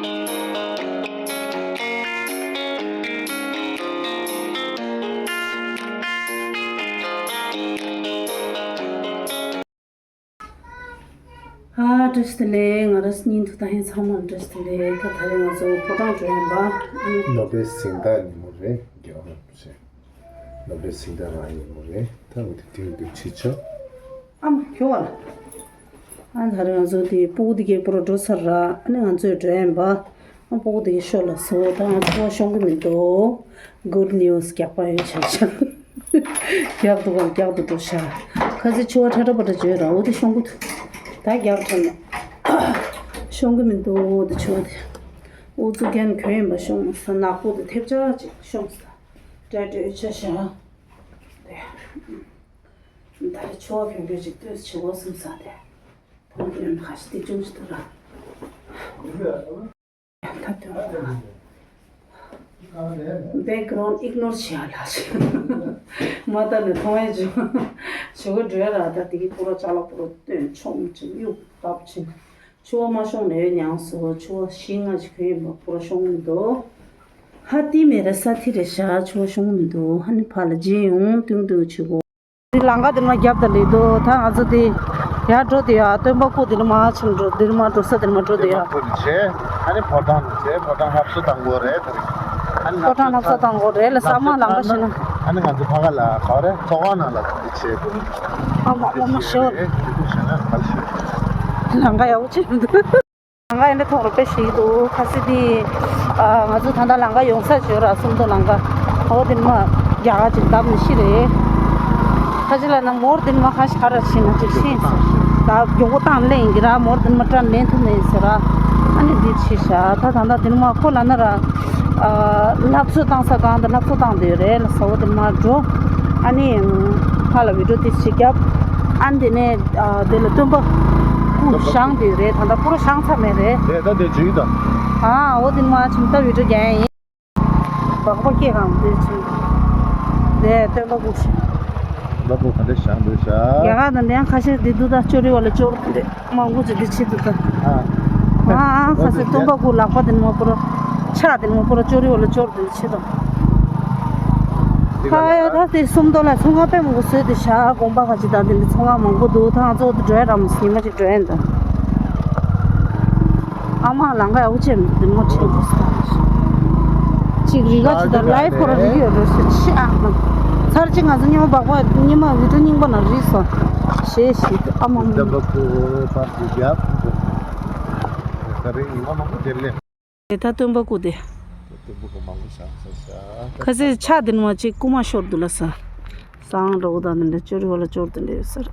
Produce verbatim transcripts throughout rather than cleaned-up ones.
ཨ། བཀྲ་ཤིས་བདེ་ལེགས། ང་རང་སྙིང་ཐུགས་ད་ཧན་ཚང་མ་བཀྲ་ཤིས་བདེ་ལེགས། ད་ད་རེས་ང་ཚོ་ཕོ་བྲང་འགྲོ་ཡིན་པ། ནོ་བེལ་གཟེངས་རྟགས་ཉིན་མོ་རེད། རྒྱལ་བ་རིན་པོ་ཆེ། ནོ་བེལ་གཟེངས་རྟགས་རང་ཉིན་མོ་རེད། ད་འོ་དེ་དེང་དུ་ཁྲིད་ཆོག་ཨ་མ་ཁྱོད་བ་ལ། ཨ། ད་རེས་ང་ཚོ་དེ་སྤུ་གུ་དེ་གའི་པུ་ར་འགྲོ་ཚར་ར། ཨ་ནི་ང་ཚོས་འགྲོ་ཡིན་པ། ཨ། སྤུ་གུ་དེ་གའི་ཤོ་ལ་སོ། ད་ང་ཚོ་ཤོང་གི་མི་འདུག Good news རྒྱག་པ་ཡོད་ཆ་ཆ། རྒྱག་འདུག་གམ་རྒྱག་འདུག་འགྲོ་ཤ། ཁ་སི་ཆུ་བ་ཁྲ་ཁྲ་པ་ཁྲ་བརྗོད་ར། འོ་དེ་ཤོང་གི་འདུག་ད་རྒྱག་ཁྲ་ན་ཤོང་གི་མི་འདུག་འོ་དེ་ཆུ་བ་དེ། ཨུ་ཚུགས་རྒྱན་གྱོན་ཡིན་པ་ཤོང་ས། ནག་པོ་དེ་ཐེབས་ཆག་ཅིག་ཤོང་ས། དྲ་སྤྲོད་ཆ་ཤ། དེ། ད་ཆུ་བ་གྱོན་གྱོན་ཅིག་ལྟོས་ཆེ་བོ་སུམ་ས་དེ། ཕོ་གྱོན་ཁ་ཤི་དེ་ཅུང་ཅིག་ཏུ་ར། ད་དུང་། Background ignore བྱེད་ཡ་ལ། མ་ད་ནི་མཐོང་ཡ་བྱུང་། བྱེད་དགོས་འགྲོ་ཡ་ར། ད་དེ་གི་པུ་ར་ཅ་ལག་པུ་ར་བཏོན་ཆོག་མི་ཆོག་གཡུག་བབས་ཕྱིན། ཆུ་བ་མ་ཤོང་ནས་ཡོད་མྱངས་སོ། ཆུ་བ་ཤིང་ང་ཞིག་གོན་ཡིན་པ་པུ་ར་ཤོང་མི་འདུག་ཧ་ཏི་མེ་ར་ས་ཐི་རེ་ཤ། ཆུ་བ་ཤོང་མི་འདུག་ཧ་ནི་ཕ་ལ་རྗེས་ཡོང་ཏུང་ཏུང་ཆུ་བོ། འདི་ལང་ཀ་འདིར་མ་རྒྱབ་ད་ལེ་འདུག་ད་ང་ཚོ་དེ་ཡར་འགྲོ་དེ་ཡ། སྟོན་པ་སྐུ་འདིར་མ་ཕྱིན་འགྲོ། འདིར་མ་འགྲོ་ས་འདིར་མ་འགྲོ་དེ་ཡ། སྟོན་པ་སྐུ་འདི་བྱས། ཨ་ནི་ཕོ་བྲང་འདི་བྱས། ཕོ་བྲང་ལྷ་གསོལ་བཏང་དགོས་རེད་ད་རེད། ཨ་ནི་ཕོ་བྲང་ལྷ་གསོལ་བཏང་དགོས་རེད་ལ། ས་མ་ལང་ཀ་ཕྱིན་ན། ཨ་ནི་ང་ཚོ་ཕ་ག་ལ་ག་རེ་ཚོགས་ཁང་ནང་ལ་འདི་བྱས་འདུག་ཨ་མ་ཨ་མ་ཤོ། རེད་འདུག་བྱས་ན་ག་ལ་ཤོད། ལང་ཀ་ཡག་པོ་བྱས་འདུག་ལང་ཀ་ཡིན་ན་ཐོག་རུ་དཔེ་ཞིག་འདུག་ཁ་སི་དེ། ཨ། ང་ཚོ་ད་ལྟ་ལང་ཀ་ཡོང་ས་བྱོས་ར། སུམ་མདོ་ལང་ཀ། འོ་དེ་མ་རྒྱ་གར་ཅིག་བརྡབ་ནས་ཤི་རེད། ཁ་ཅིག་ལ་ན་མོར་དེ་མ་ཁ་ཤི་ཁ་ར་ཕྱིན་ན་ཅིག་ཤི་ད་མགྱོགས་པོ་བཏང་ལེན་གི་ར། མོར་དེ་མ་སྐྲ་ལེན་ཐུབ་མེད་ཟེར་ར། ཨ་ནི་འདི་ཕྱི་ཤ་ད་ད་ད་དེ་མ་ཁོ་ལ་ན་ར། ཨ། ལྷ་གསོལ་བཏང་ས་གང་དུ་ལྷ་གསོལ་བཏང་དེ་རེད་ལ། ས་འོ་དེ་མ་འགྲོ། ཨ་ནི་ཕ་ལ་བི་ཌིའོ་དེ་ཞིག་བརྒྱབ། ཨ་ནི་དེ་ནས། ཨ། དེ་ལ་སྟོན་པ་སྐུ་བཞེངས་དེ་རེད། ད་ལྟ་སྐུ་ར་བཞེངས་ཚར་མེད་རེད། རེད་ད་དེ་བརྗོད་ཡིན་ད། ཨ། འོ་དེ་མ་ཆུང་ད་བི་ཌིའོ་རྒྱག་ཡིན། བག་པ་སྐྱེ་གང་དེ་ཆུང་། དེ་སྟོན་པ་སྐུ་བཞེངས། སྟོན་པ་སྐུ་ག་འདྲ་བཞེངས་འདུག་ཤ། རྒྱ་གར་དང་ལྡན་ཁ་ཤས་དེ་འདུག་ད་ཅོ་རི་བ་ལ་ཅོར་དེ་མང་པོ་ཅིག་དེ་ཆེ་འདུག་ད། ཨ། ཨ། ཁ་ཤས་སྟོན་པ་སྐུ་ལག་པ་དེ་མ་པོ་ར། ཕྱག་དེ་མ་པོ་ར་ཅོ་རི་བ་ལ་ཅོར་དེ་ཆེ་ད། ཁ་ཡ་ད་དེ་སུམ་མདོ་ལ་ཚོང་ཁང་དཔེ་མང་པོ་བཟོས་ཏེ་བཞག་དགོན་པ་ཁ་ཅིག་དང་དེ་འདྲ་ཚོང་ཁང་མང་པོ་འདུག་ད་ང་ཚོ་འགྲོ་ཡ་རམ་ཉི་མ་ཅིག་འགྲོ་ཡ་ཡིན་ད། ཨ་མ་ལང་ཀ་ཡག་པོ་བྱས་མི་འདུག་མོ་ཆེན་པོ་ཅིག་རི་ག་ཅིག་དང་ལའི་ཕོ་ར་རི་ཡོད་རེད་ཟེར་ཆི་ཨ་མ། ཚར་གཅིག་ང་ཚོ་ཉི་མ་བག་པ་ཉི་མ་བི་ཏུ་རྙིང་པ་ན་རི་སོ་ཞེས་ཞིག་ཨ་མ་མོ། ད་བ་ཁོ་པར་ཅིག་རྒྱབ་ད་རེས་ཉི་མ་མང་པོ་དེར་སླེབས། དེ་ད་སྟོན་པ་སྐུ་དེ། སྟོན་པ་སྐུ་མང་པོ་བཞག་ས་ཤ། ཁ་སི་ཕྱག་དེ་ནི་མ་ཅིག་རྐུ་མ་ཤོར་འདུག་ལ་ས། སང་འགྲོ་གི་དང་དེ་འདྲ་ཅོ་རི་བ་ལ་ཅོར་དེ་འདྲ་ཡོད་ས་རེད།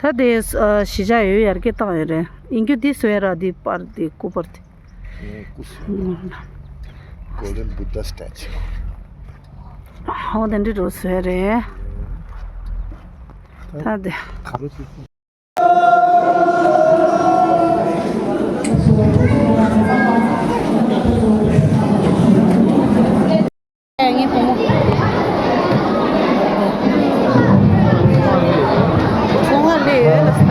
ད་དེ་ཨ་གཞིས་ཆགས་ཡོད་ཡར་རྒྱས་བཏང་ཡོད་རེད། ཡིན་རྒྱུ་དེ་བཟོས་ར་དེ་པར་དེ་སྐུ་པར་དེ། ངའི་སྐུ་གཟུགས་ལ་Golden Buddha statue། ཧོ་དེ་འདྲ་འགྲོ་བཟོས་རེད། ད་དེ། ག་རེ་ཞིག་ངའི་བུ་མོ། བུ་མོ་ལས་ཡོད་ལ་ས།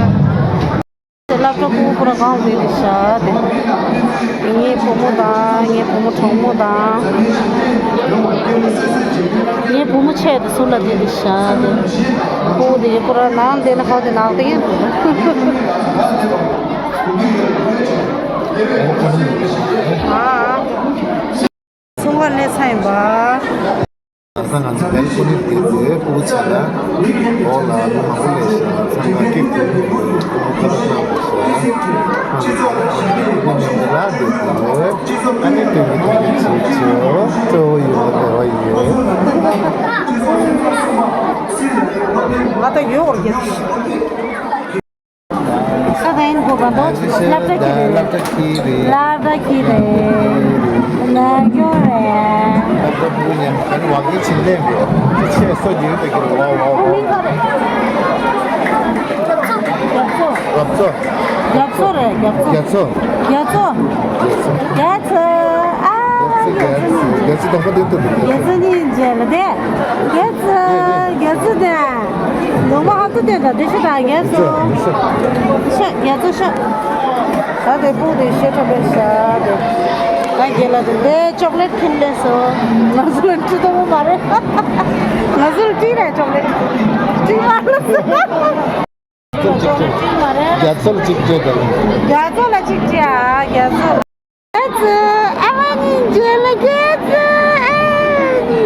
སློབ་གྲྭ་ཕྲུ་གུ་ཕུ་ར་གང་ཟིག་རེད་ཤག་དེ། ངའི་བུ་མོ་དང་ངའི་བུ་མོ་གྲོགས་མོ་དང་། ངའི་བུ་མོ་ཆེ་དེ་སུ་ལ་དེ་རེད་ཤག་དེ། ཕྲུ་གུ་དེ་ཕུ་ར་ནང་དེ་ལ་ཧོ་དེ་ནང་དེ་ཡིན། ཨ། ཚོང་ཁང་གནས་ཚང་ཡིན་པ། ད་ལྟ་ང་ཚོ་བལ་ཀོ་ནི་དེ་ཚོའི་སྤུ་གུ་ཆ་ལ་འོག་ལ་ལོ་མང་པོ་སླེབས་ཤག་ཚང་མ་སྐད་ཁུར་ནས་སྤུ་གུ་ཁ་ལག་གནང་དགོས་ཤག་ཨ་ནི་སྤུ་གུ་མཉམ་དུ་ལ་འདོད་དགོས། ཨ་ནི་སྟོན་གྱི་སྟོན་གྱི་བྱེད་ཆོག་གཙོ་བོ་ཡོད་པ་རེ་བ་ཡོད། ང་ད་ཡོད་བར་རྒྱབ། ས་ག་ཡིན་གོ་བ་འདོད། སློབ་གྲྭ་ཁྱི་རེད། སློབ་གྲྭ་ཁྱི་རེད། སློབ་གྲྭ་ཁྱི་རེད། ལ་རྒྱོ་རེད། སློབ་གྲྭ་ཕྲུ་གུ་ཉན་ཁན་བག་གི་ཕྱིན་ལས་འགྲོ། ཆེ་སོ་རྒྱུན་དུ་གྱུར་བ་བ་བ། རྒྱ་མཚོ། རྒྱ་མཚོ་རེད། རྒྱ་མཚོ། རྒྱ་མཚོ། རྒྱ་མཚོ། རྒྱ་མཚོ། ཨ། རྒྱ་མཚོ། རྒྱ་མཚོ་དང་པོ་དེ་ལྟ་བུ། རྒྱ་མཚོ་གཉིས་མཇལ་ལ་དེ། རྒྱ་མཚོ། རྒྱ་མཚོ་དེ། ལུང་པ་ཧ་ཏུ་དེ་འདྲ་དེ་ཤི་དང་རྒྱ་མཚོ། ཤ་རྒྱ་མཚོ་ཤ། ད་དེ་སྤུ་གུ་དེ་ཤེས་ཐུབ་པའི་ཤ་དེ། དེ་ལ་དེ་ལས་ཅོག་ལེ་ཊི་ཁྱེར་སླེབས་སོང་། ང་ཚོ་ལ་ཁྲིད་ཐུབ་པ་མ་རེད། ང་ཚོ་ལ་ཁྲིད་རེད་ཅོག་ལེ་ཊི། ཁྲིད་མ་རེད། ཅོག་ལེ་ཊི་ཁྲིད་མ་རེད། རྒྱ་མཚོ་ལ་གཅིག་སྤྲད་དང་། རྒྱ་མཚོ་ལ་གཅིག་སྤྲད་ཨ་རྒྱ་མཚོ། རྒྱ་མཚོ་ཨ་མ་གཉིས་མཇལ་ལ་རྒྱ་མཚོ་ཨ་ནི།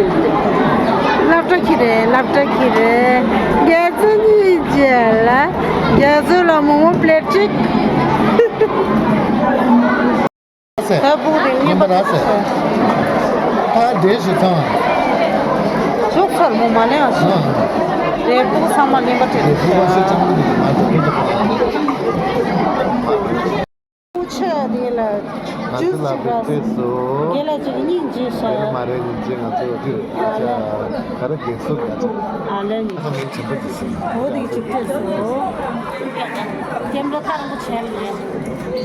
སློབ་གྲྭ་ཁྱེར་རེད། སློབ་གྲྭ་ཁྱེར་རེད། རྒྱ་མཚོ་གཉིས་མཇལ་ལ། རྒྱ་མཚོ་ལ་མོག་མོག་པླེཊ་གཅིག་ད་སྤུ་གུ་དེ་རྔན་པ་ད་ཟེར། ད་འདྲེ་ཞིག་ཚང་། ཟུག་ཚར་མོ་མ་ལེན་བ་ཞིག་ཨ། རེ་སྤུ་གུ་ཚང་མ་རྔན་པ་སྤྲད་རེ་སྤུ་གུ་ཚང་མ་རྔན་པ་སྤྲད། སྤུ་ཆ་དེ་ལ་ང་ཚོ་ལ་བེད་སྤྱོད་སོ། རྒན་ལགས་ཅིག་སྙིང་རྗེ་ཤག་དེ་ནི་མ་རེད། སྙིང་རྗེ། ང་ཚོ་འདིར་ཨ་ལ་ག་རེ་རྒན་གསོ་ག་ཚོ་ཨ་ལ་ནི་ཨ་མིང་ཆེན་པོ་དེ་སོང་། འོ་དེ་ཅིག་ཐོས་སོ། སྐྱེམས་འགྲོ་ཐག་རིང་པོ་བྱས་མེད།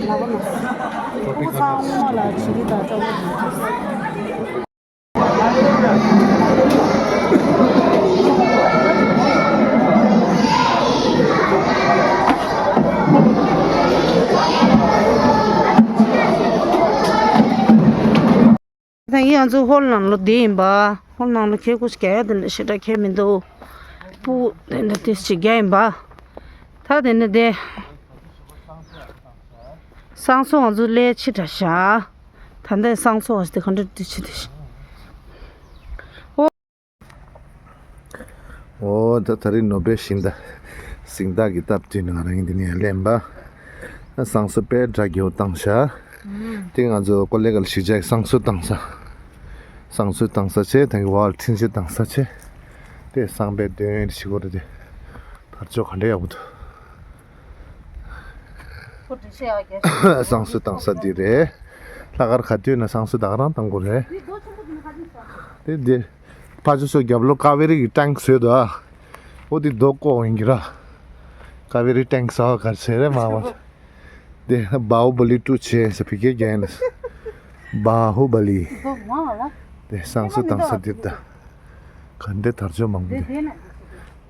ལ་བ་ན་ཁོ་ཚང་མ་ལ་བྱི་རི་དང་ལྕགས་པོ་དང་ཐོས་སོ། ད་ཡིན་ང་ཚོ་ཧོལ་ནང་ལོ་བསྡད་ཡིན་པ། ཧོལ་ནང་ལོ་ཁྱེད་ཀུ་ཤ་ག་ཡ་དེ་ལ་ཞེ་དྲག་ཁྱད་མི་འདུག་སྤུ་དེ་འདྲ་དེ་ཞིག་རྒྱ་ཡིན་པ། ད་དེ་ནི་དེ། སང་སོ་ང་ཚོ་ལས་ཕྱི་དྲགས་ཤག་ད་ལྟའི་སང་སོ་བ་ཞིག་དེ་ག་འདྲ་དེ་ཕྱི་དེ་ཞིག་འོ་ད་ད་རིང་ནོ་བེལ་ཞིང་ད་གཟེངས་རྟགས་ཀྱི་སྟབས་བསྟུན་ནས་ང་རང་གིས་འདི་ནས་ལེན་པ། སང་སོ་དཔེ་འདྲ་རྒྱལ་བོ་བཏང་ཤག་དེ་ང་ཚོ་ཀོ་ལེ་གལ་ཞིག་ཅིག་སང་སོ་བཏང་ས། སང་སོ་བཏང་ས་བྱས། ད་གི་བར་འཕྲིན་བཅོལ་བཏང་ས་བྱས། དེ་སང་པའི་དོན་ཞིག་གོ་རེད་དེ། དར་ལྕོག་ག་འདྲ་ཡག་པོ་འདུག་སང་སོ་བཏང་ས་འདི་རེད། ལྷག་དཀར་ག་དུས་ན་སང་སོ་ད་ག་རང་བཏང་དགོས་རེད། དེ་འདི། ཕ་ཆུ་སོ་རྒྱབ་ལོ་ཀ་ཝེ་རི་གི་ཊེང་ཀི་བཟོས་འདུག་ཨ། འོ་དེ་རྡོ་བརྐོས་ཡིན་གྱི་ར། ཀ་ཝེ་རི་ཊེང་ཀི་ཟེར་བ་ག་རེ་ཟེར་རེད་མ་བ། དེ་བྷ་ཧུ་བ་ལི་ཊུ་བྱས་ཟེར་བི་ཀེ་རྒྱན་ནས། བྷ་ཧུ་བ་ལི། དེ་སང་སོ་བཏང་ས་འདིར་ད། ག་འདྲའི་དར་ལྕོག་མང་པོ་འདུག་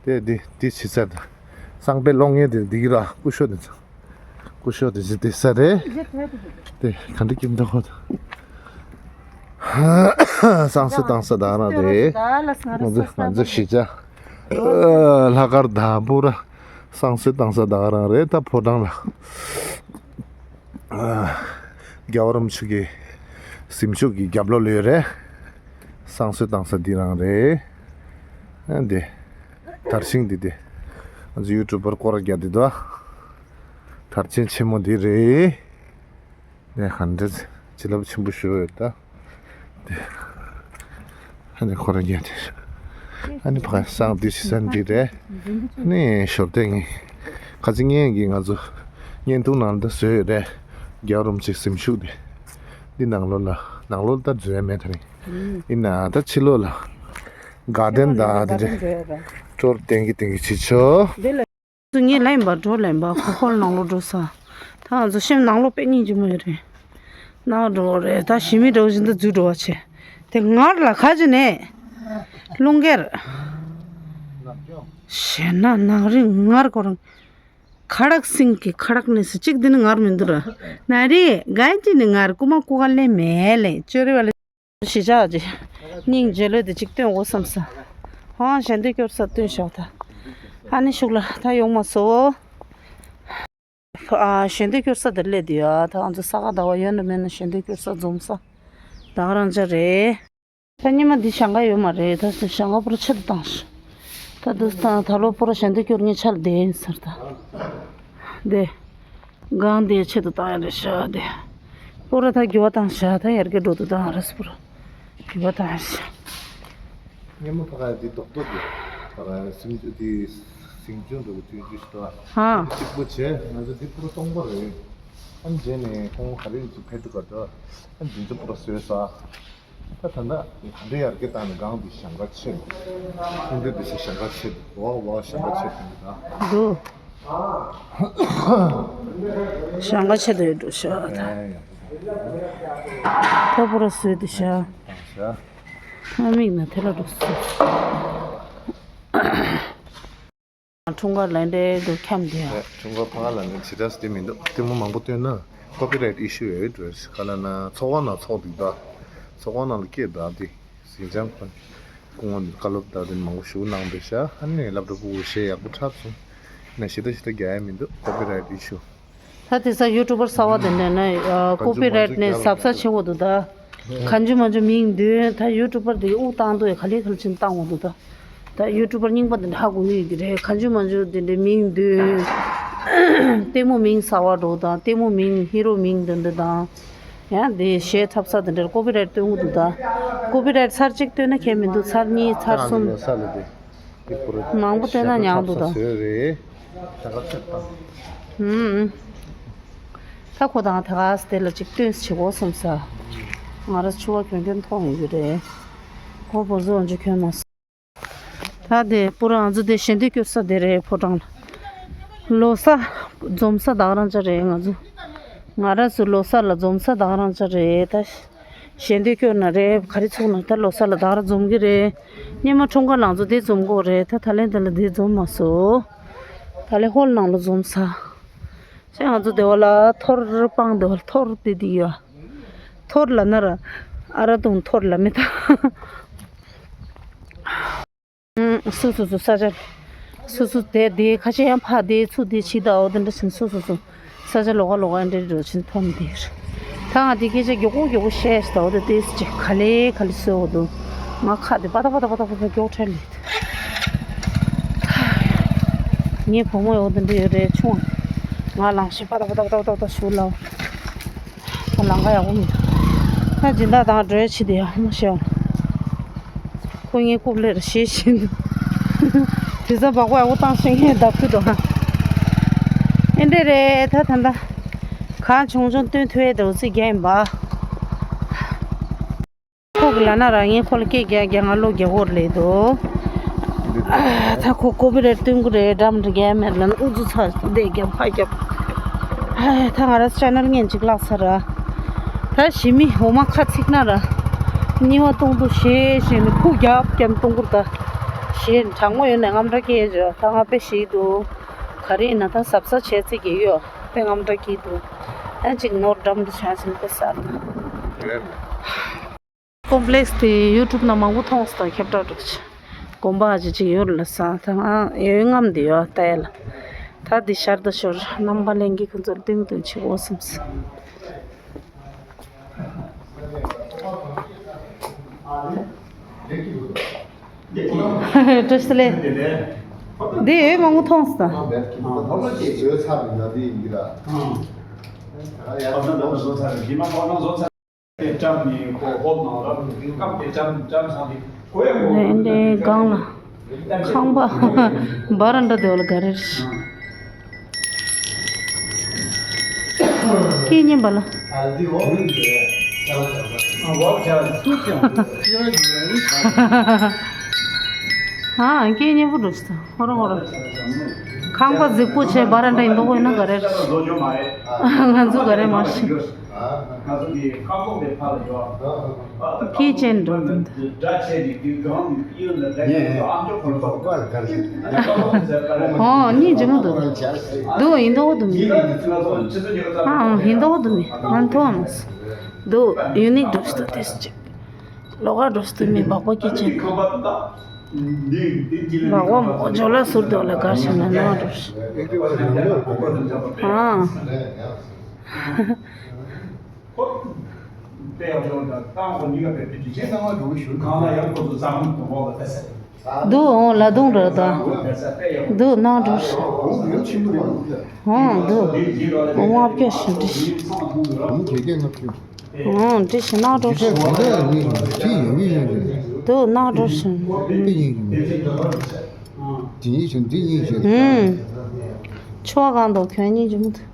དེ་དེ་དེ་ཕྱི་ཚར་དང་། སང་པའི་གློག་བརྙན་དེ་འདི་གི་ར་སྐུ་ཞོགས་དེ་ཚོ། སྐུ་ཞོགས་དེ་ཚོ་དེ་ས་རེད། དེ་ག་འདྲ་ཀྱིན་འདུག་ཧོ། སང་སོ་བཏང་ས་ད་རང་རེད། ང་ཚོ་ང་ཚོ་གཞིས་ཆགས་ལྷག་དཀར་དང་པོ་ར་སང་སོ་བཏང་ས་ད་རང་རེད། ད་ཕོ་བྲང་ལ། རྒྱལ་བ་རིན་པོ་ཆེ་གི་གཟིམ་ཤོག་གི་རྒྱབ་ལོགས་ལ་ཡོད་རེད། སང་སོ་བཏང་ས་འདི་རང་རེད། ཨ་འདི། དར་ཤིང་འདི་དེ། ང་ཚོ་ཡུ་ཊུབ་པར་སྐོར་རྒྱག་འདི་དོ། དར་ཆེན་ཆེན་མོ་འདི་རེད། ནས་ཧན་འདྲེ་བྱིན་རླབས་ཆེན་པོ་ཞུ་ཡོད་ད། དེ། ཨ་ནི་ཁོ་རང་རྒྱལ་དེ། ཨ་ནི་ཕ་སང་འདི་ཤི་སན་འདི་རེད། ཨ་ནི་ཞོར་དེ་ངས། ཁ་ཅིག་ངས་ཀྱིས་ང་ཚོ་བརྙན་ཐུང་ནང་ལ་ད་བཟོས་ཡོད་རེད། རྒྱལ་བ་རིན་པོ་ཆེའི་གཟིམ་ཤོག་དེ། འདི་ནང་ལོགས་ལ་ནང་ལོགས་ལ་ད་བཟོས་ཡ་མེད་ད་རིང་། ཡིན་ན་ད་ཕྱི་ལོགས་ལ། གར་ཌེན་ད་དེ་རེད། སྤྲོ་བོ་ཏན་གི་ཏན་གི་བྱེད་ཆོག་སུ་ངས་ལེན་པ་འགྲོ་ལེན་པ་ཁོ་ཁོ་ནང་ལོགས་འགྲོ་ས། ད་ང་ཚོ་ཤེམ་ནང་ལོགས་དཔེ་སྙིང་རྗེ་མོ་ཡོད་རེད། ནང་འགྲོ་རེད་ད་ཞི་མི་འགྲོ་བཞིན་དུ་འཛུལ་འགྲོ་བ་བྱེད། དེ་ངར་ལ་ཁ་ཅིག་ནས། རླུང་གེར། ཞེ་ན་ནག་རིང་ངར་ཁོ་རང་། ཁ་རག་སིང་གི་ཁ་རག་ནས་སུ་གཅིག་འདི་ནི་ངར་མི་འདུག་ར། ན་རེ་ག་ཅི་ནི་ངར་རྐུ་མ་རྐུ་ག་ལེ་མེ་ལེ་ཅོ་རེ་བ་ལེ། གཞིས་ཆགས་ཀྱི་སྙིང་རྗེ་ལོས་དེ་གཅིག་སྟོན་འོ་བསམ་ས། ཧང་ཞལ་འདོན་སྐྱོར་ས་སྟོན་ཞོག་ད། ཨ་ནི་ཤུགས་ལ་ད་ཡོང་མ་སོ། ཨ་ཞལ་འདོན་སྐྱོར་ས་དེར་སླེབས་དུས་ཨ་ད་ང་ཚོ་ས་ག་ཟླ་བ་ཡོད་ན་མེད་ན་ཞལ་འདོན་སྐྱོར་ས་འཛོམས་ས་ད་ག་རང་ཅག་རེད། ད་ཉི་མ་འདི་ཞང་ཀ་ཡོད་མ་རེད། ད་ཞང་ཀ་པུ་ར་ཆེད་དུ་བཏང་ཤག་ད་འདི་ད་ད་ལོ་པུ་ར་ཞལ་འདོན་སྐྱོར་ངེས་ཆ་ལ་བསྡད་ཡིན་ཟེར་ད། དེ། གང་དེ་ཆེད་དུ་བཏང་ཡ་རེད་ཤག་དེ། པུ་ར་ད་རྒྱུ་བ་བཏང་ཤག་ད་ཡར་རྒྱས་འགྲོ་དུ་བཏང་རེད་པུ་ར། རྒྱུ་བ་བཏང་ཤག་སྙེ་མོ་ཕ་ག་འདི་རྡོག་རྡོག་གི། ཕ་ག་སིམ་འདི་སིང་ཆུ་འདྲ་བོ་ཆུ་ཆུ་ཞིག་འདུག་ཨ། ཧ། གཅིག་པོ་བྱས་ང་ཚོ་འདི་པུ་ར་སྟོང་པ་རེད། ཨ་ནི་རྗེས་ནས་ཁོང་ག་རེ་ཡིན་ཚུལ་ཕེབས་འདུག་ག་འདྲ། ཨ་ནི་འདི་ཚོ་པུ་ར་བཟོས་ས། ད་ད་ལྟ་ག་འདྲ་ཡར་རྒྱས་བཏང་ནས་གང་འདི་ཞང་ཀ་ཆེ་འདུག་ཁུངས་འདི་འདི་ཞང་ཀ་ཆེ་འདུག་ཝ་ཝ་ཞང་ཀ་ཆེ་འདུག་ད། འདུག་ཞང་ཀ་ཆེ་འདུག་ཡོད་འགྲོ་ཤག་ད། ཨེ་ཡ། ད་པུ་ར་བཟོས་འདུག་ཤག་ད་མིག་ན་དེ་ལ་འགྲོ་སོང་། འཁྲུངས་སྐར་ལ་འདྲེ་འདུག་འཁྱམས་དེ་ཡ། ཨེ་འཁྲུངས་སྐར་ཕ་ག་ལ་ནི་ཇི་ལྟར་སྟེ་མི་འདུག་ལྟད་མོ་མང་པོ་སྟོན་ན། ཀོ་པི་རའེ་ཊི་ཨི་ཤུ་ཡོད་རེད། ག་ལབ་ན་ཚོགས་ཁང་ནང་ཚོགས་འདུག་ད། ཚོགས་ཁང་ནང་ལ་སྐད་བརྡ་དེ་ཟིང་ཆང་ཁོ་སྐུ་ངོ་ནས་བཀའ་སློབ་བརྡ་དེ་མང་པོ་ཞུ་གནང་འདུག་ཤག་ཨ་ནི་སློབ་གྲྭ་ཕྲུ་གུ་གཞས་ཡག་པོ་འཁྲབ་སོང་། ན་ཞེ་ད་ཞེ་ད་རྒྱག་ཡ་མི་འདུག་ཀོ་པི་རའེ་ཊི་ཨི་ཤུ། ད་དེ་ས་ཡུ་ཊུབ་པར་གསར་བ་དེ་འདྲ་ན་ཀོ་པི་རའེ་ཊི་ནས་གཟབ་གཟབ་བྱེད་དགོས་འདུག་ད། གང་བྱུང་མང་བྱུང་མིང་འདོན། ད་ཡུ་ཊུབ་པར་དེ་དབུགས་བཏང་འདུག་ཡ། ག་ལེ་ག་ལེ་ཕྱིན་བཏང་འོང་འདུག་ད། ད་ཡུ་ཊུབ་པར་རྙིང་པ་དེ་འདྲ་ཧ་གོ་ནི་ཡོད་ཀྱི་རེད། གང་བྱུང་མང་བྱུང་དེ་འདྲའི་མིང་འདོན། ལྟད་མོ་མིང་གསར་བ་འགྲོ་དང་། ལྟད་མོ་མིང་ཧི་རོ་མིང་དེ་འདྲ་དང་། ཡང་དེ་གཞས་འཁྲབ་ས་དེ་འདྲར་ཀོ་པི་རའེ་ཊི་བཏོན་གྱི་འདུག་ད། ཀོ་པི་རའེ་ཊི་ཚར་གཅིག་བཏོན་ན་ཁྱད་མི་འདུག་ཚར་གཉིས་ཚར་གསུམ། ལོ་གསར་ལ་དེ། དེ་པུ་ར་མང་པོ་བཏོན་ན་ཉག་འདུག་ད། བཟོས་རེད། ད་ག་ཚོད་བཏང་། ཧུམ། ད་ཁོ་དང་ད་ག་སྟེ་ལ་གཅིག་སྟོན་བྱེད་དགོས་བསམ་ས། ང་ར་ཆུ་བ་གྱོན་གྱོན་མཐོང་ཡོད་ཀྱི་རེད། ཁོ་བོ་བཟོ་འཇུ་གྱོན་མ་སོང་། ད་དེ་པུ་ར་ང་ཚོ་དེ་ཞལ་འདོན་སྐྱོར་ས་དེ་རེད། ཕོ་བྲང་ལ། ལོ་གསར་འཛོམས་ས་ད་ག་རང་ཅག་རེད། ང་ཚོ་ང་ར་ཚོ་ལོ་གསར་ལ་འཛོམས་ས་ད་ག་རང་ཅག་རེད་ད། ཞལ་འདོན་སྐྱོར་ན་རེད། ག་རེ་ཚོགས་ན་ད་ལོ་གསར་ལ་ད་ག་རང་འཛོམས་ཀྱི་རེད། སྔོན་མ་འཁྲུངས་སྐར་ལ་ང་ཚོ་དེ་འཛོམས་དགོས་རེད། ད་ད་ལན་དེ་ལ་དེ་འཛོམས་མ་སོང་། ད་ལན་ཧོལ་ནང་ལ་འཛོམས་ས། ཅེ་ང་ཚོ་དེ་བ་ལ་ཐོར་སྤང་དེ་བ་ལ་ཐོར་དེ་དེ་ཡོད། ཐོར་ལ་ན་ར། ཨ་ར་དུང་ཐོར་ལ་མེ་ད། སུ་སུ་སུ་ས་ཆ། སུ་སུ་དེ་དེ་ཁ་ཤས་ཡང་ཕ་དེ་ཚུ་དེ་ཕྱི་ད་འོ་དེ་འདྲ་ཕྱིན་སུ་སུ་སུ། ས་ཆ་ལོགས་ཀ་ལོགས་ཀ་འདྲེ་འགྲོ་ཕྱིན་ཐོན་དེ། ད་ང་དེ་སྐད་ཆ་མགྱོགས་པོ་མགྱོགས་པོ་བཤད་ཤི་ད་འོ་དེ་དེ་སི་ཅི་ག་ལེ་ག་ལེ་སོ་འོ་དུ། ང་ཁ་དེ་པ་ཏ་པ་ཏ་པ་ཏ་པ་ཏ་མགྱོགས་ཁྲལ་ལེ། ངའི་བུ་མོ་འོ་དེ་འདྲ་ཡོད་རེད་ཆུང་། ང་ལངས་ཤི་པ་ཏ་པ་ཏ་པ་ཏ་པ་ཏ་ཞུ་ལ། ད་ལང་ཀ་ཡག་པོ་མི་འདུག་ད་སྦྱིན་བདག་དང་འགྲོ་ཡ་ཆེ་དེ་ཡག་མོ་ཤེས་བ། ཁོ་ངའི་རྐུབ་ལེར་ཞེད་བཞིན་འདུག་དེ་ཚོ་བག་བག་འུ་བཏང་ཤེས་ངས་བརྡབ་ཁུལ་དུ་ཧ། ཨེ་འདྲས་རེད་ད་ད་ད། གང་བྱུང་བྱུང་སྟོན་ཐུབ་ཡས་འདྲ་བོ་ཚིག་རྒྱག་ཡིན་པ། ཁོ་གི་ལ་ན་ར་ངས་ཁོ་ལ་སྐད་རྒྱག་རྒྱག་ང་བློ་རྒྱག་གོ་རེད་དོ། ད་ཁོ་ཀོ་པི་རེ་ཊི་བཏོན་གི་རེད་འགྲམ་འདྲ་རྒྱག་མེད་ལ་ན་ཨུ་ཚུགས་ཚ་བསྡད་རྒྱབ་ཁ་རྒྱབ། ད་ང་ར་ཅེ་ནལ་ངན་ཅིག་བརླག་ཚར་ར། ད་ཞི་མི་འོ་མ་ཁ་ཚིག་ན་ར། གཉིས་པ་གཏོང་དུ་ཞེས་ཞེས་ནི་ཁུག་རྒྱབ་རྒྱབ་གཏོང་གུར་ད། ཞེས་དྲང་མོ་ཡོད་ནས་རྔམ་དྲག་སྐྱེས་བྱོས་ད་ང་དཔེ་ཞིག་འདུག་ག་རེ་ཡིན་ན་ད་གཟབ་གཟབ་བྱས་ཚིག་གི་ཡོད་དཔེ་རྔམ་དྲག་སྐྱེས་འདུག་ཨ་ཅིག་ནོར་འགྲམ་དུ་བྱ་ཞིང་དཔེ་གསར་ན། ཀོམ་པི་ལེགས་དེ་ཡུ་ཊུབ་ནང་མང་པོ་མཐོང་སོང་ཁྱབ་བསྒྲགས་འགྲོ་ཆེ། དགོན་པ་ཅིག་ཅིག་ཡོད་ལ་ས་ད་ང་ཡོད་རྔམ་དེ་ཡོད་ལྟ་ཡ་ལ། ད་འདི་ཤར་ད་ཤོར་རྣམ་པ་ལྷན་རྒྱས་ཁོ་ཚོར་སྟོན་སྟོན་བྱེད་དགོས་བསམ་སོང་། བཀྲ་ཤིས་བདེ་ལེགས། འདི་ཡོད་མང་པོ་མཐོང་སོང་། ཨེ་འདྲའི་སྒང་ལ་ཁང་པ་འབའ་ར་འདྲ་དེ་བ་ལ་ག་རེ་རེད། སྐད་སྙན་པ་ལ། ཨ་སྐད་སྙན་པོ་འགྲོ་ཤི་ད་ཧོ་ར་ཧོ་ར། ཁང་པ་རྫིག་པོ་བྱས་འབའ་ར་འདྲ་ཡིན་མདོག་ཡིན་ན་ག་རེ་རེད། ང་ཚོ་ག་རེ་མ་ཤེས། ཁྱི་ཅན་འགྲོ་དུས་འདི། ཨོ་སྙིང་རྗེ་མོ་འདུག་འདུག་ཡིན་མདོག་འདུག་མི། ཨ་ཡིན་མདོག་འདུག་མི་ང་མཐོང་མ་སོང་། འདུག་ཡུ་ནིག་འགྲོ་ཤི་ད་དེ་སུ་ཅིག་ལོགས་ཀ་འགྲོ་ཤི་ད་མི་སྦག་སྦག་སྐྱེ་ཅན། སྦག་སྦག་མོ་ཇོ་ལ་ཟུར་དུ་ལ་གར་ཤི་ན་ནང་འགྲོ་ཤི། ཨ། འདུག་འོང་ལ་དུང་རེད་ད། འདུག་ནང་འགྲོ་ཤི། འོང་འདུག་འོང་ལྔ་བརྒྱ་ཞིག་འགྲིག་ཤི། འོང་འགྲིག་ཤི་ནང་འགྲོ་ཤི། འདུག་ནང་འགྲོ་ཤི། ཨུམ། ཆུ་བ་གང་འདུག་གྱོན་སྙིང་རྗེ་མོ་འདུག་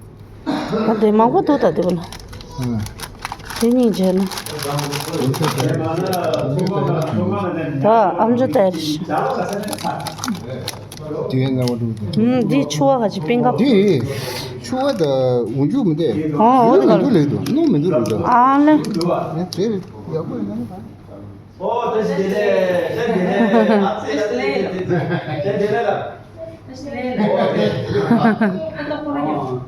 ཨ་དེ་མང་པོ་འདུག་ད་དེ་བ་ལ། དེ་སྙིང་རྗེ་ན། ད་ཨམ་ཅོག་ལྟ་ཡ་རེད་ཤག་དེའི་སྣང་བ་འགྲོ་འདུག་ཧུམ། འདི་ཆུ་བ་ག་ཅིག་པིང་ཀ་དེ་ཆུ་བ་ད་འུ་ཅུ་མི་དེ་ཨོ་འོ་དེ་ག་མི་འདུག་ལེགས་འདུག་སྣུམ་མི་འདུག་ལེགས་འདུག་ཨ་ལེ། དེ་ཡག་པོ་ཡིན་ན། ཨོ་བཀྲ་ཤིས་བདེ་ལེགས། བཀྲ་ཤིས་བདེ་ལེགས། བཀྲ་ཤིས་བདེ་ལེགས་ལགས། བཀྲ་ཤིས་བདེ་ལེགས། ཨོ་བཀྲ་ཤིས་བདེ་ལེགས།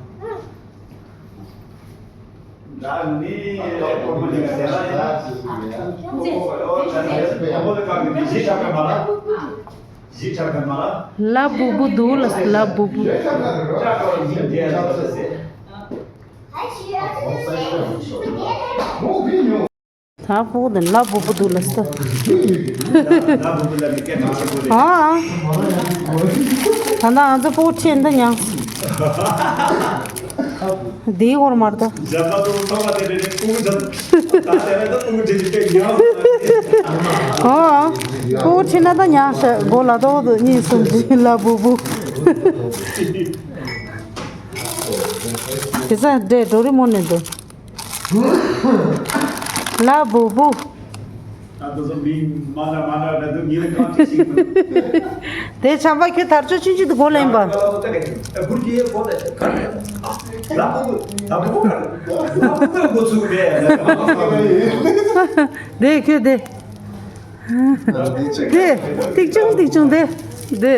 ལ་བུ་བུ་འདུག་ལ་ལ་བུ་བུ། ད་ཕོ་དེ་ལ་བུ་བུ་འདུག་ལ་ས། ཨ། ད་ང་ཚོ་ཕོ་ཁྲེན་ད་ཉང་། དེའི་སྐོར་མར་ད། ཨ། ཕོ་ཁྲེན་ན་ད་ཉང་ཤ་གོ་ལ་ཏོག་ཏུ་གཉིས་གསུམ་བཞི་ལ་བུ་བུ། དེ་ས་འདྲེ་ཌོ་རི་མོན་ནས་འདུག་ལ་བུ་བུ། ད་དུ་སོ་མིང་མ་ན་མ་ན་ད་དུ་ཉིན་གང་ཅི་ཞིག་དེ་ཆམ་པ་ཁྱོད་དར་ལྕོག་ཆུང་ཆུང་དུ་གོ་ལེན་པ། ལ་བུ་བུ་ལ་བུ་བུ་ལ་བུ་བུ་གོ་ཚུགས་པས། དེ་ཁྱོད་དེ། དེ། ཏིག་ཅུང་ཏིག་ཅུང་དེ། དེ།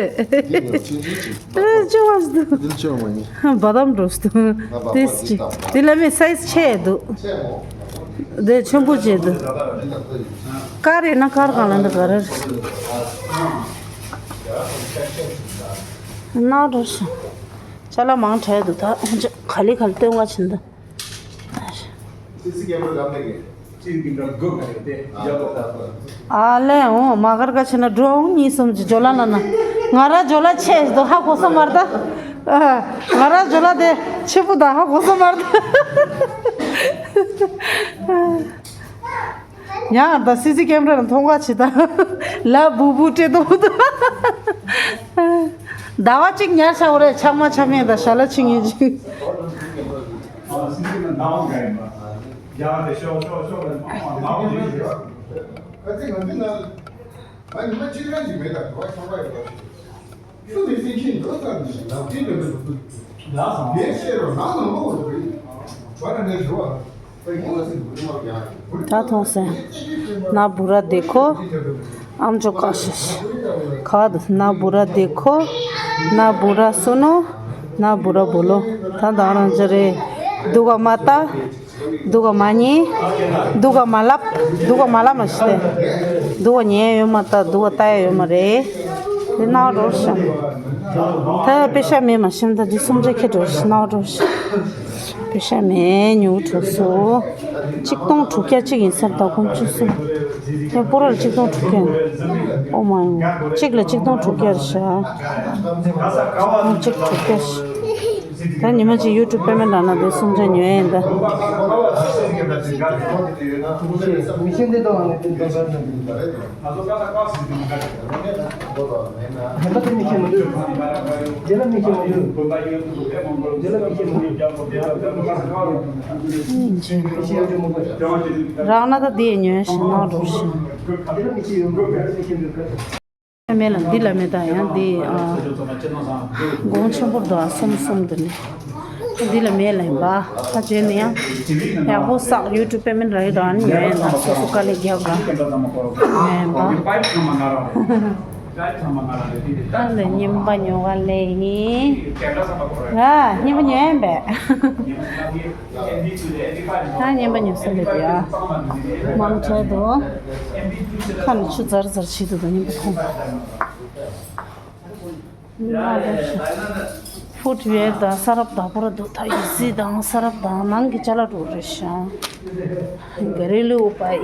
ཨ་ཅུང་བ་སྡུ། འདི་ཅུང་མ་ཡིན། བ་དམ་འགྲོ་སྡུ། ང་བ་དེ་སི་ཅི། དེ་ལ་མེ་སའི་ཛི་ཆེ་འདུག་དེ་ཆེན་པོ་བྱེད་འདུག་དཀར་རེད་ན་དཀར་གང་ལ་འདི་ག་རེ་རེད། ན་འགྲོ་སོང་། ཅ་ལག་མང་དྲགས་འདུག་ད་ཧོན་ཅ་ག་ལེ་ག་ལེ་སྟོན་ག་ཕྱིན་འདུག་སི་སི་ཀེམ་ར་ལམ་ནས་གི། སི་སི་ཀེམ་ར་སྒོ་ག་ནས་དེ་རྒྱབ་ལོག་ད་ལྟ། ཨ་ལེ་འོ་མ་གར་ག་ཕྱིན་ན་འགྲོ་འོང་གཉིས་གསུམ་གྱི་ཇོ་ལ་ལ་ན། ང་ར་ཇོ་ལ་ཆེ་ཞིག་ཏུ་ཧ་གོ་ས་མར་ད། ང་ར་ཇོ་ལ་དེ་ཆེ་པོ་ད་ཧ་གོ་ས་མར་ད། ཡང་ད་སི་སི་ཀེམ་ར་ལ་མཐོང་ག་ཕྱི་ད། ལ་བུ་བུ་སྤྲད་དོ་ད། ཟླ་བ་གཅིག་ཉར་ཆ་བོ་རེད་ཆག་མ་ཆག་མེད་ད་ཞྭ་ལ་ཆིང་ཡིན་ཅིང་། ད་མཐོང་སོང་། ན་བུ་ར་དེ་ཁོ། ཨམ་ཅོག་ཁ་ཤས། ཁ་ད་ན་བུ་ར་དེ་ཁོ། ན་བུ་ར་སུ་ནོ། ན་བུ་ར་བུ་ལོ། ད་ད་རང་ཅི་རེད། སྡུག་ག་མ་ལྟ། སྡུག་ག་མ་ཉན། སྡུག་ག་མ་ལབ། སྡུག་ག་མ་ལབ་མ་ཤི་སྟེ། སྡུག་ག་ཉན་ཡོད་མ་ལྟ་སྡུག་ག་ལྟ་ཡ་ཡོད་མ་རེད། དེ་ན་རོ་ཤ། ད་པེ་ཤ་མེད་མ་ཤི་ད་དེ་སུམ་ཅེ་ཁེ་འགྲོ་ཤི་ན་རོ་ཤ། པེ་ཤ་མེད་ཉུ་གྲུ་སོ། ཆིག་སྟོང་དྲུག་བརྒྱ་གཅིག་ཡིན་སར་ད་གོམ་ཆུ་སོ། ཡང་པོ་རལ་ཆིག་སྟོང་དྲུག་བརྒྱ་ཡིན། ཨོ་མ་ཡང་། གཅིག་ལ་ཆིག་སྟོང་དྲུག་བརྒྱ་རེད་ཤག་ཨོ་ཆིག་དྲུག་བརྒྱ་ཤག་ད་ཉི་མ་གཅིག་ཡུ་ཊུབ་པེ་མེན་ཊ་ལ་ན་དེ་སུམ་ཅེ་ཉོ་ཡ་ཡིན་ད། མི་ཤེས་འདི་དང་ནི་དེ་དང་། རང་ན་ད་དེ་ཉོས་ཤིང་ནང་འགྲོ་ཤིང་། མེད་ལ་འདི་ལ་མེད་ད་ཡང་འདི་ཨ། གོང་ཆེན་པོ་འདུག་ཨ་གསུམ་གསུམ་འདི་ནི། འདི་ལ་མེད་ལ་ཡིན་པ། ད་བྱས་ནས་ཡང་། ཡག་པོ་བསགས་ཡུ་ཊུབ་པེ་མེན་ཊ་རག་ཡོད་དང་ཨ་ནི་ཉོས་ཡིན་ད་སོ་སོ་དཀའ་ལས་རྒྱབ་ར། ཉོས་ཡིན་པ། ཨ་ལས་རྙིང་པ་ཉོ་ག་ལས་ཡིན། ཨ་རྙིང་པ་ཉོས་ཡིན་པས། ཨ་རྙིང་པ་ཉོས་ས་ལས་དེ་ཨ། མང་ཆེ་དོ། ཁ་ལ་ཆུ་ཛར་ཛར་བྱེད་དུ་དང་རྙིང་པ་ཐོང་། ཕུཊ་ཝེར་དང་ས་རབ་དང་པོ་ར་འདུག་ད་ཡི་སི་དང་ས་རབ་དང་ནང་གི་ཅ་ལག་འགྲོ་རེད་ཤག་ག་རེ་ལུ་པའི་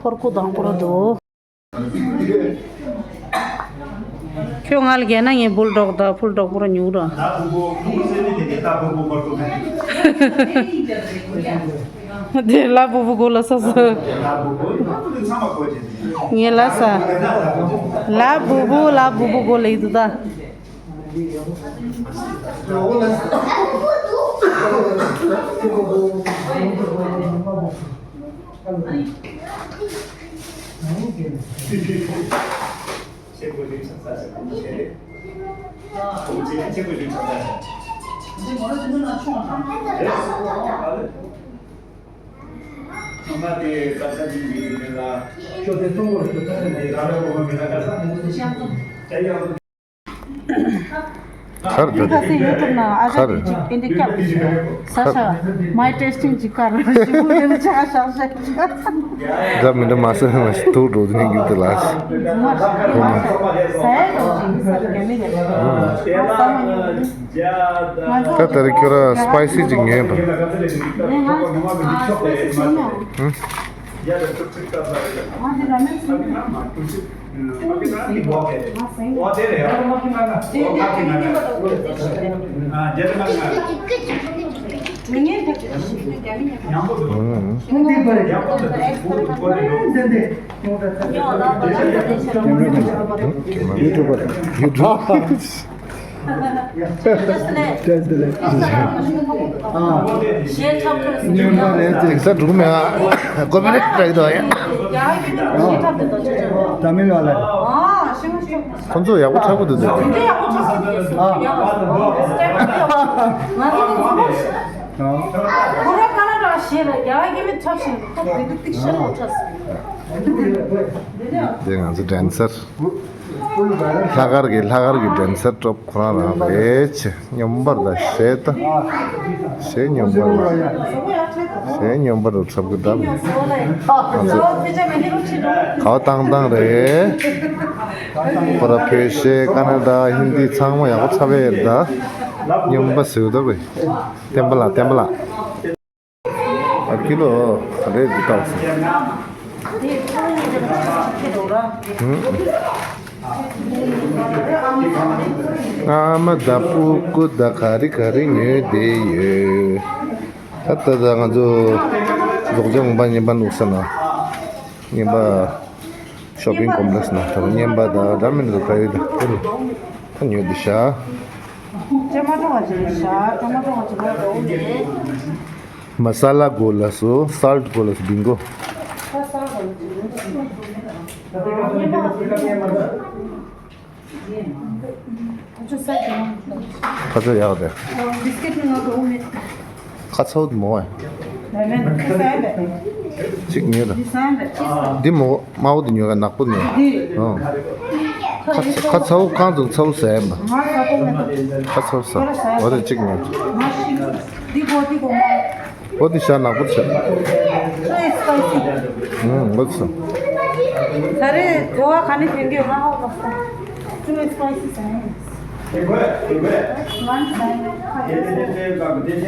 ཕོར་ཀུ་དང་པོ་ར་འདུག་ཁྱོད་ང་ལ་རྒྱལ་ན་ངས་བུལ་ཌོག་དང་ཕུལ་ཌོག་པོ་ར་ཉུག་ར། དེ་ལ་བུ་བུ་གོ་ལ་ས་ས། ངས་ལ་ས། ལ་བུ་བུ་ལ་བུ་བུ་གོ་ལ་ཡི་དུ་ད། གར་འདྲ་དེ་ག་སེ་ཡུ་ཊུབ་ནང་ཨ་ཅག་གི་ཅིག་དེ་འདྲ་སྐྱབས་ས་ཆ་མའི་ཊེ་སི་ཊིང་ཅིག་གར་ཞིག་པུ་དེ་ཆ་ཤག་ཤག་འདྲ་མི་འདྲ་མ་སེ་མ་ཞིག་ཐུག་འགྲོ་དེ་ནས་རྒྱུག་དེ་ལ་ཞིག་གོ་མ། ས་ཡ་དང་ཞིག་ས་རྒྱ་མི་རྒྱ་ས་མ་ཉོ། ད་ལྟར་ཁྱོད་ར་སི་པའི་སི་ཅིག་ཉོས་པ། ཁོང་ཚོ་ཡག་པོ་ཆགས་པོ་འདུག་འདི་ང་ཚོ་ཌན་སར། ལྷག་དཀར་གྱི་ལྷག་དཀར་གྱི་ཌན་སར་ཊུ་པ་ཁོ་རང་རང་རེད། ཆེ་སྙོམས་པར་ད་ཞེ་ད། ཞེ་སྙོམས་པར་ད། ཞེ་སྙོམས་པར་འཁྲབ་གི་འདུག་ང་ཚོ་ག་བ་བཏང་བཏང་རེད། པུ་ར་བོད་གཞས་ཀ་ན་ཌ་ཧིན་དི་ཚང་མ་ཡག་པོ་ཚ་བའི་ད། སྙོམས་པ་ཟེར་འདུག་རེད། བསྟན་པ་ལགས་བསྟན་པ་ལགས། ཨ་ཀི་ལོ་ག་རེ་འདི་བཏགས་སོང་། ཨ་མ་ད་སྤུ་གུ་ད་ག་རེ་ག་རེ་ཉོས་བསྡད་ཡོད། ད་ལྟ་ད་ང་ཚོ་རྫོགས་བྱང་དགོན་པ་རྙིང་པ་ནུབ་ས་ན་རྙིང་པ་ཤོ་པིང་ཀོམ་པ་ལེགས་སི་ན་ད་རྙིང་པ་ད་འདྲ་མིན་འདུག་ག་ཡོད་ད་ད་ཉོས་བསྡད་ཤག་ཅ་མ་ཏོ་བ་ཅི་རེད་ཤག་ཅ་མ་ཏོ་བ་ཅི་རེད་འོ་ལེ། མ་ས་ལ་གོ་ལ་སོ། སཱལ་ཊི་གོ་ལ་སོ། བིང་གོ། ཁ་ཚ་ཡག་དེ། ཁ་ཚ་བོ་དེ་མོ་བ། གཅིག་ཉོས་དང་། འདི་མོ་དམར་པོ་དེ་ཉོས་ག་ནག་པོ་ཉོས། ཨང་། ཁ་ཚ་བོ་གང་དུ་ཚ་བོ་ཟ་ཡ་མ། ཁ་ཚ་བོ་ཟ། འོ་དེ་གཅིག་ཉོས། འདི་གོ་འདི་གོ་མ། འོ་དེ་ཤ་ནག་པོ་ཤ། Too spicy. ཨང་འོ་དེ་ཟ། ད་རེས་དེ་བ་ག་ནས་ཐོན་གྱི་ང་ཧོ་བ་ས། Too spicy ཟ་ཡ་མ། ང་ཟ་ཡ་མ། ཁ་ཡོད་སོ།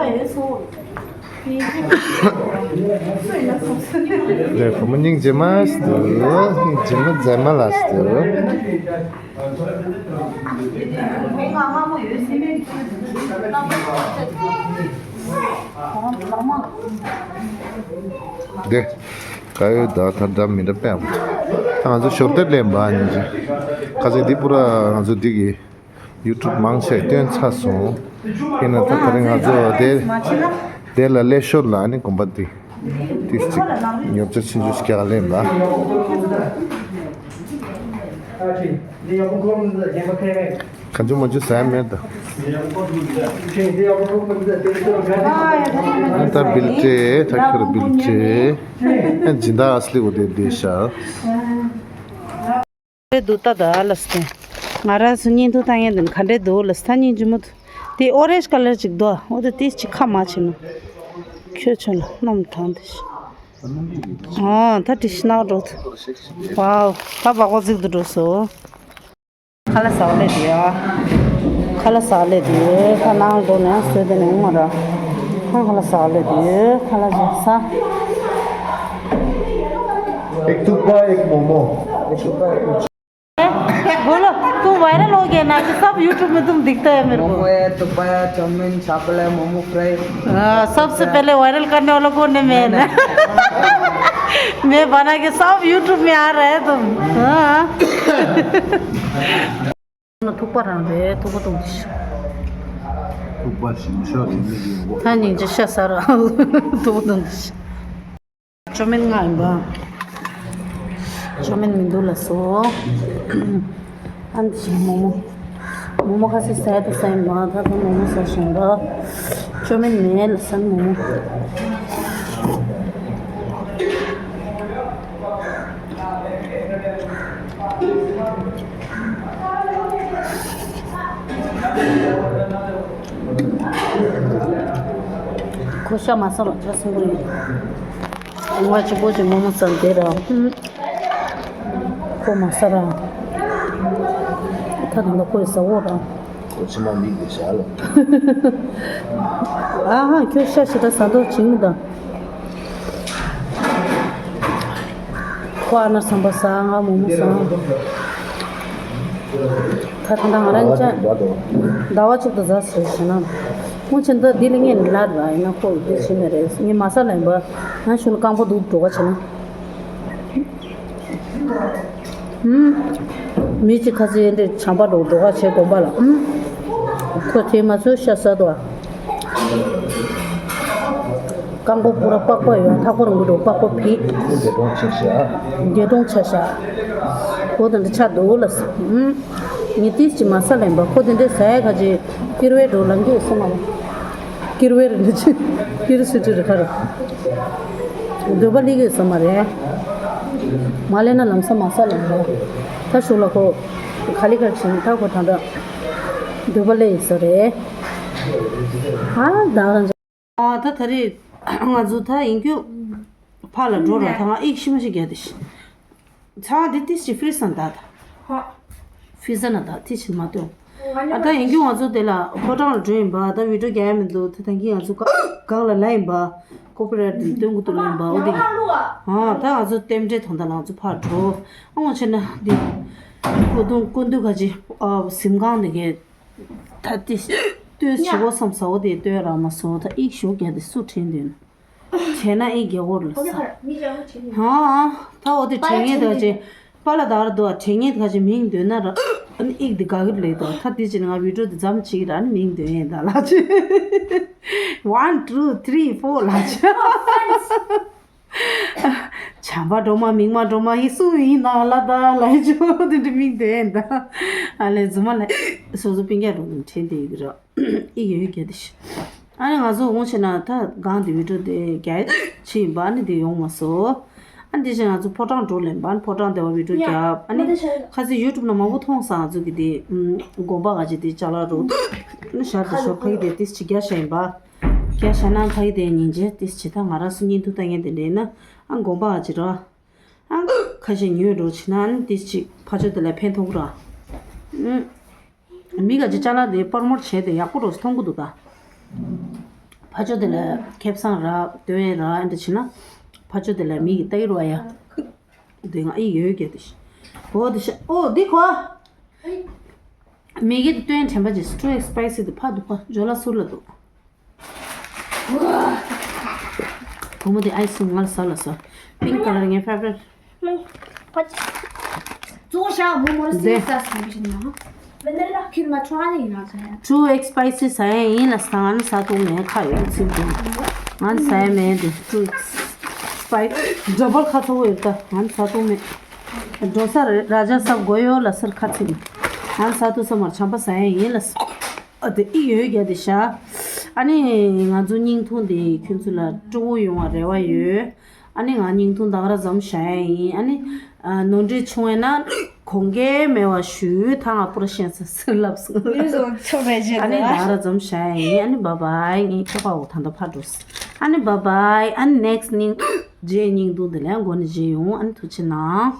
ཁ་ཡོད་སོ། རེད། བུ་མོ་སྙིང་རྗེ་མ་སྟེ། སྙིང་རྗེ་མ་མཛེས་མ་ལ་སྟེ། དེ་ག་ཡོད་ད་ད་འདྲ་མི་འདྲ་དཔེ་ཡག་པོ་འདུག་ད་ང་ཚོ་ཞོར་དེ་ལེན་པ་ཉིན་གཅིག་ཁ་སང་འདི་པུ་ར་ང་ཚོ་འདི་གི་ཡུ་ཊུབ་མང་ཆེ་བཏོན་ཚར་སོང་། ཡིན་ན་ད་དེ་རིང་ང་ཚོ་དེ་དེ་ལ་སླེབས་ཞོར་ལ་ཨ་ནི་དགོན་པ་འདི་ཏིས་ཅིག་ཉོ་ཆ་ཆུང་ཆུང་ཞིག་རྒྱག་ལེན་ལ། གང་བྱུང་མང་བྱུང་ཟ་ཡ་མེད་ད། ད་བིལ་ཏེ་ད་ཁྱོད་བིལ་ཏེ་ཨ་སྦྱིན་བདག་ཨ་སླི་འོ་དེ་བསྡད་ཤག་རེད་འདུག་ད་ད་ལ་སྟེ། ང་རང་ཚོ་བརྙན་ཐུང་བཏང་ཡས་འདི་ནི་ག་འདྲས་འདུག་ལ་ས་སྙིང་རྗེ་མོ་འདུག་དེ་ཨོ་རེན་ཇི་ཀ་ལར་ཅིག་འདུག་འོ་དེ་དེ་ཅིག་ཁ་མ་ཕྱེ་ན། ཁྱོད་ཆོ་ལ་སྣུམ་དང་དེ་ཤི། ཨོ་ད་དེ་ཤི་ནག་འགྲོ་ཐུ། ཝའོ་ད་བག་བག་ཟིག་ཏུ་འགྲོ་སོ། ཁ་ལག་ཟ་བ་ལས་དེ་ཡ། ཁ་ལག་ཟ་བ་ལས་དེ་ཁ་ནང་འགྲོ་ནས་སོས་དེ་ནས་ངོ་ར། ཁ་ལག་ཟ་བ་ལས་དེ་ཁ་ལག་ཟ། एक थुक्पा, एक मोमो। बोलो, तुम वायरल हो गया ना, कि सब YouTube में तुम दिखता है मेरे को। मोमो है, थुक्पा है, चाउमीन, चापल है, मोमो फ्राई। हाँ, सबसे पहले वायरल करने वाला कौन है? मैं ना। मैं बना के सब YouTube में आ रहा है तुम। हाँ। ཐུག་པ་རང་རེད། ཐུག་པ་གཏོང་གི་ཤི། ཐུག་པ་ཞིམ་ཤ་ཞིམ་ནི་ཡིན་པ། ད་སྙིང་རྗེ་ཤ་ཟ་ར། ཐུག་པ་གཏོང་གི་ཤི། ཅོ་མིན་ང་ཡིན་པ། ཅོ་མིན་མི་འདུག་ལ་སོ། ཨ་འདི་ཞིག་མོ་མོ། མོ་མོ་ཁ་སི་ཟས་དུ་ཟས་མ་ད་ད་མོ་མོ་ཟ་ཞིང་ར། ཅོ་མིན་མེད་ལ་སན་མོ་མོ། ཤ་མ་ཟ་རོགས་ཅག་སྲིན་པོ་ཡིན། ང་གཅིག་པོ་གཅིག་མོག་མོག་ཟ་འདི་ར། ཁོ་མ་ཟ་ར། ད་དུང་ད་ཁོས་ཟ་འོ་ར། ཁོ་ཕྱི་མ་མིག་དེ་བཞག་ལ། ཨ་ཧ། ཁྱོད་ཤ་ཞེ་དྲག་ཟ་མདོག་བྱེད་མི་འདུག་ཁོ་ཨ་ན་ཟམ་པ་ཟ། ང་མོག་མོག་ཟ། ད་ད་ང་རང་ཅག་ཟླ་བ་གཅིག་དུ་ཟ་ཟེར་ཞེ་ན། སྔོན་ཆད་འདི་འདི་ལ་ངས་ལབ་ར་ཡིན་ན་ཁོ་འདི་བྱེད་མེད་རེད། ངས་མ་ཟ་ལབ་ཡིན་པ། ང་ཞུ་ལ་རྐང་པ་འདུག་འགྲོ་ག་བྱེད་ན། ཧུམ། མི་གཅིག་ཁ་ཚིག་འདི་བྱམས་པ་འགྲོ་འགྲོ་ག་བྱེད་དགོངས་པ་ལ། ཧུམ། ཁོ་དེ་མ་ཚོད་ཤ་ཟ་དོ། རྐང་པ་པུ་ར་པགས་པ་ཡོད། ཐག་པ་རིང་པོ་འགྲོ་པགས་པ་ཕིག་འདས་གྲོངས་ཆེ་ཤ། འདས་གྲོངས་ཆེ་ཤ། ཁོ་དེ་འདྲ་ཆགས་འདུག་ལ། ཧུམ། ངས་ཏིས་ཅི་མ་ཟ་ལེན་པ། ཁོ་དེ་འདྲ་ཟ་ཡ་ག་ཅི་ཀིར་ཝེ་འགྲོ་ལམ་རྒྱུ་སོང་ང་། ཀིར་ཝེ་རེད་འདི་ཅི། ཀིར་སུ་ཅི་རེད་ཁ་རེད། འདོད་པ་ལི་གི་སོང་མ་རེད། མ་ལེན་ན་ལམ་སང་མ་ཟ་ལེན་པ། ད་ཞུ་ལ་ཁོ། ག་ལི་ག་ཆེན་ད་ཁོ་ད་ད། འདོད་པ་ལི་ཡི་སོ་རེད། ཨ་ད་རང་། ཨ་ད་ད་རེས་ང་ཚོ་ད་ཡིན་རྒྱུ་ཕ་ལ་འགྲོ་ར། ད་ང་ཨིག་ཤི་མ་ཤི་རྒྱ་དེ་ཤི། ཚང་དེ་ཏིས་ཅི་ཧྥི་རི་ས་ན་ད་ད། ཧ། ཧྥི་རི་ས་ན་ད་ཏིས་ཅི་མ་ཏོ། ཨ་ད་ཡིན་རྒྱུ་ང་ཚོ་དེ་ལ་ཕོ་བྲང་ལ་འགྲོ་ཡིན་པ། ད་བི་ཌིའོ་རྒྱག་ཡ་མི་འདུག་ད་ད་གིན་ང་ཚོ་ག་གང་ལ་ལ་ཡིན་པ། ཀོ་པི་རའེ་ཊི་སྟོན་གི་འདུག་ལ་ཡིན་པ། འོ་དེ་གི་ཨ་ད་ང་ཚོ་རྟེན་འབྲེལ་དང་ད་ལ་ང་ཚོ་ཕར་འགྲོ། ཨ་ངོ་ཆེ་ན་འདི་སྐུ་གདུང་སྐུ་མདུན་ག་ཅི་ཨ་གཟིམ་ཁང་དེ་གའི། ད་དེ་ལྟོས་བྱེད་གོ་བསམ་ས། འོ་དེ་ལྟོས་རག་མ་སོང་། ད་ཨིག་ཞུ་རྒྱ་དེ་སུ་དྲན་འདུག་ན། དྲན་ན་ཨིག་རྒྱ་གོར་ལ་ས། ཧ་ཨ། ད་འོ་དེ་དྲན་ངེས་ད་ཅེ། པ་ལ་ད་ར་དོ་དྲན་ངེས་ད་ཅེ་མིང་འདོན་ན་ར། ཨ་ནི་ཨིག་དེ་དགའ་གི་རེད་དོ། ད་དེ་ཅེ་ང་བི་ཌིའོ་དེ་ཙམ་བྱེད་ཀྱི་ར། ཨ་ནི་མིང་འདོན་ཡས་ད་ལ་ཅེ། One two three four ལ་ཅེ། བྱམས་པ་སྒྲོལ་མ་མིག་དམར་སྒྲོལ་མ་ཡིན་སུ་ཡིན་ན་ལ་ད་ལ་ཡི་ཅོ་དེ་འདྲ་མིང་དེ་ད། ཨ་ལེ་རྫུན་མ་ལ་སོ་སོ་སྤུན་ཀྱག་འགྲོ་དང་འཕྲད་དེ་ཡོད་ཀྱི་ར། ཨི་ཡོད་ཀྱི་དེ་ཤི། ཨ་ནི་ང་ཚོ་འོང་ཆེ་ན་ད་གང་དེ་བི་ཌིའོ་དེ་རྒྱ་ཆི་ཡིན་པ་ཨ་ནི་དེ་ཡོང་མ་སོ། ཨ་ནི་དེ་བཞིན་ང་ཚོ་ཕོ་བྲང་འགྲོ་ལེན་པ། ཨ་ནི་ཕོ་བྲང་དེ་བ་བི་ཌིའོ་རྒྱབ། ཨ་ནི་ཁ་སི་ཡུ་ཊུབ་ན་མང་པོ་མཐོང་ས། ང་ཚོ་གི་དེ་དགོན་པ་ག་ཅི་དེ་ཅ་ལག་རོ། ཨ་ནི་ཤར་དེ་ཤོ་ཕ་གི་དེ་ཏིས་ཅི་རྒྱ་ཤ་ཡིན་པ། རྒྱ་ཤ་ན་ཕ་གི་དེ་ཉིན་རྗེས་ཏིས་ཅི་ད་ང་རང་སུ་ཉིན་དུ་ལྟ་ངན་དེ་འདྲ་ཡིན་ན། ཨ་དགོན་པ་ག་ཅི་ར། ཨ་ཁ་ཤས་ཉོས་འགྲོ་ཕྱིན་ན་ཨ་ནི་ཏིས་ཅི་ཕ་ཆོས་དེ་ལ་ཕན་ཐོགས་ར། ཨུམ། མི་ག་ཅི་ཅ་ལག་དེ་པར་མོར་བྱས་ཏེ་ཡག་པོ་འགྲོ་མཐོང་གི་འདུག་ད། ཕ་ཆོས་དེ་ལ་ཁེབས་སང་ར་དོན་ར་ཨ་འདྲ་ཕྱིན་ན། ཕ་ཆོས་དེ་ལ་མི་གི་ལྟ་གི་ར་བ་ཡ། དེ་ང་ཨི་ཡོད་ཀྱི་དེ་ཤི། འོ་དེ་ཤི་ཨོ་དེ་གོ། མི་གི་དེ་སྟོན་དྲན་པ་ཅི་སི་ཊུ་ཨེག་སི་པའི་སི་དེ་ཕ་འདུག་པ་ཇོ་ལ་སུར་ལ་འདུག་བུ་མོ་དེ་ཨའི་སི་ང་ལ་ཟ་ལ་ཟ། Pink color ངའི་favorite། གཙོ་བོ་ཤ་བུ་མོ་ར་སི་ས་སི་ན། ཁྱེད་མ་ཁྲོ་ཨ་ནི་ཡིན་ན་ཟ་ཡ། ཊུ་ཨེག་སི་པའི་སི་ཟ་ཡ་ཡིན་ལ་ཟ། ང་ནི་ཟ་ཐུབ་མེད་ཁ་ཡོད་ཚིག་དེ། ང་ནི་ཟ་ཡ་མེད་དེ་ཊུ་ཨེག་སི་པའི་སི་ཌ་བལ་ཁ་ཚ་བོ་ཡོད་ད། ང་ནི་ཟ་ཐུབ་མེད། འགྲོ་ས་ར་ཇ་ས་དགོས་ཡོད་ལ་སར་ཁ་ཚིག་ནི། ང་ནི་ཟ་ཐུབ་ས་མར་ཆམ་པ་ཟ་ཡ་ཡིན་ལ་ཟ། ཨ་དེ་ཨི་ཡོད་རྒྱ་དེ་ཤ། ཨ་ནི་ང་ཚོ་བརྙན་ཐུང་དེ་ཁྱོད་ཚོ་ལ་སྤྲོ་བོ་ཡོང་བ་རེ་བ་ཡོད། ཨ་ནི་ང་བརྙན་ཐུང་ད་ག་ར་ཙམ་བཞག་ཡ་ཡིན། ཨ་ནི་ནོར་འཁྲུལ་བྱུང་བས་ན་དགོངས་འགལ་མེད་པ་ཞུ། ད་ང་པུ་ར་ཤེས་ས་སུ་ལབ་སོང་། ཨ་ནི་ད་ག་ར་ཙམ་བཞག་ཡ་ཡིན། ཨ་ནི་བྷའི་བྷའི། ངའི་ཁྱོ་ག་འོ་ད་ལྟ་ཕར་འགྲོ་སོང་། ཨ་ནི་བྷའི་བྷའི། ཨ་ནི་ནེག་སི་ཊི་བརྙན་རྗེས་བརྙན་ཐུང་དེ་ལ་འགོ་ནས་མཇལ་ཡོང་། ཨ་ནི་ཐུགས་རྗེ་གནང་།